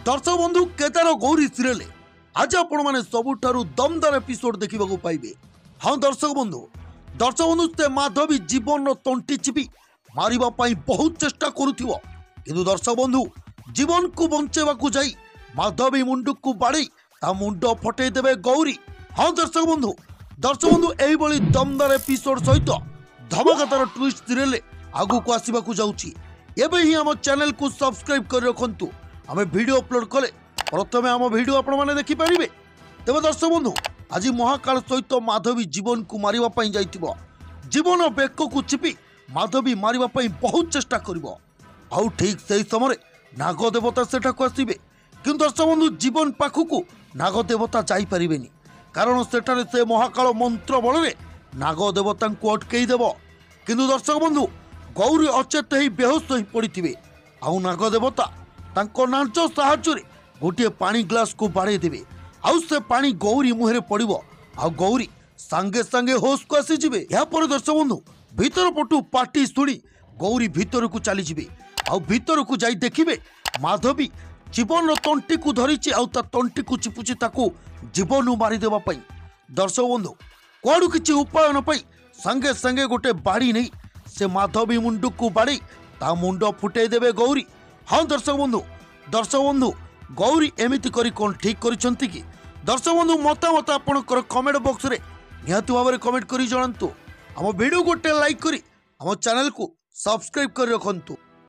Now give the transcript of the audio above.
ଦର୍ଶକ ବନ୍ଧୁ, କେଦାର ଗୌରୀ ସିରିଏଲ ଆଜି ଆପଣମାନେ ସବୁଠାରୁ ଦମଦାର ଏପିସୋଡ ଦେଖିବାକୁ ପାଇବେ। ହଁ ଦର୍ଶକ ବନ୍ଧୁ, ସେ ମାଧବୀ ଜୀବନର ତଣ୍ଟି ଚିପି ମାରିବା ପାଇଁ ବହୁତ ଚେଷ୍ଟା କରୁଥିବ, କିନ୍ତୁ ଦର୍ଶକ ବନ୍ଧୁ, ଜୀବନକୁ ବଞ୍ଚେଇବାକୁ ଯାଇ ମାଧବୀ ମୁଣ୍ଡକୁ ବାଡ଼େଇ ତା ମୁଣ୍ଡ ଫଟେଇ ଦେବେ ଗୌରୀ। ହଁ ଦର୍ଶକ ବନ୍ଧୁ, ଏଇଭଳି ଦମଦାର ଏପିସୋଡ ସହିତ ଧମାକାଦାର ଟ୍ୱିଷ୍ଟ ସିରିଏଲ ଆଗକୁ ଆସିବାକୁ ଯାଉଛି। ଏବେ ହିଁ ଆମ ଚ୍ୟାନେଲକୁ ସବସ୍କ୍ରାଇବ କରି ରଖନ୍ତୁ, ଆମେ ଭିଡ଼ିଓ ଅପଲୋଡ଼ କଲେ ପ୍ରଥମେ ଆମ ଭିଡ଼ିଓ ଆପଣମାନେ ଦେଖିପାରିବେ। ତେବେ ଦର୍ଶକ ବନ୍ଧୁ, ଆଜି ମହାକାଳ ସହିତ ମାଧବୀ ଜୀବନକୁ ମାରିବା ପାଇଁ ଯାଇଥିବ। ଜୀବନ ବେକକୁ ଚିପି ମାଧବୀ ମାରିବା ପାଇଁ ବହୁତ ଚେଷ୍ଟା କରିବ, ଆଉ ଠିକ୍ ସେହି ସମୟରେ ନାଗ ଦେବତା ସେଠାକୁ ଆସିବେ। କିନ୍ତୁ ଦର୍ଶକ ବନ୍ଧୁ, ଜୀବନ ପାଖକୁ ନାଗ ଦେବତା ଯାଇପାରିବେନି, କାରଣ ସେଠାରେ ସେ ମହାକାଳ ମନ୍ତ୍ର ବଳରେ ନାଗ ଦେବତାଙ୍କୁ ଅଟକେଇ ଦେବ। କିନ୍ତୁ ଦର୍ଶକ ବନ୍ଧୁ, ଗୌରୀ ଅଚେତ ହେଇ ବେହୋସ ହୋଇ ପଡ଼ିଥିବେ, ଆଉ ନାଗ ଦେବତା ତାଙ୍କ ନାଞ୍ଚ ସାହାଯ୍ୟରେ ଗୋଟିଏ ପାଣି ଗ୍ଲାସକୁ ବାଡ଼େଇ ଦେବେ, ଆଉ ସେ ପାଣି ଗୌରୀ ମୁହଁରେ ପଡ଼ିବ, ଆଉ ଗୌରୀ ସାଙ୍ଗେ ସାଙ୍ଗେ ହୋସକୁ ଆସିଯିବେ। ଏହାପରେ ଦର୍ଶକ ବନ୍ଧୁ, ଭିତର ପଟୁ ପାଟି ଶୁଣି ଗୌରୀ ଭିତରକୁ ଚାଲିଯିବେ, ଆଉ ଭିତରକୁ ଯାଇ ଦେଖିବେ ମାଧବୀ ଜୀବନର ତଣ୍ଟିକୁ ଧରିଛି, ଆଉ ତା ତଣ୍ଟିକୁ ଚିପୁଛି ତାକୁ ଜୀବନରୁ ମାରିଦେବା ପାଇଁ। ଦର୍ଶକ ବନ୍ଧୁ, କୁଆଡ଼ୁ କିଛି ଉପାୟ ନ ପାଇ ସାଙ୍ଗେ ସାଙ୍ଗେ ଗୋଟେ ବାଡ଼ି ନେଇ ସେ ମାଧବୀ ମୁଣ୍ଡକୁ ବାଡ଼େଇ ତା ମୁଣ୍ଡ ଫୁଟେଇ ଦେବେ ଗୌରୀ। ହଁ ଦର୍ଶକ ବନ୍ଧୁ, ଗୌରୀ ଏମିତି କରି କ'ଣ ଠିକ୍ କରିଛନ୍ତି କି? ଦର୍ଶକ ବନ୍ଧୁ, ମତାମତ ଆପଣଙ୍କର କମେଣ୍ଟ ବକ୍ସରେ ନିହାତି ଭାବରେ କମେଣ୍ଟ କରି ଜଣାନ୍ତୁ। ଆମ ଭିଡ଼ିଓ ଗୋଟେ ଲାଇକ୍ କରି ଆମ ଚ୍ୟାନେଲକୁ ସବସ୍କ୍ରାଇବ୍ କରି ରଖନ୍ତୁ।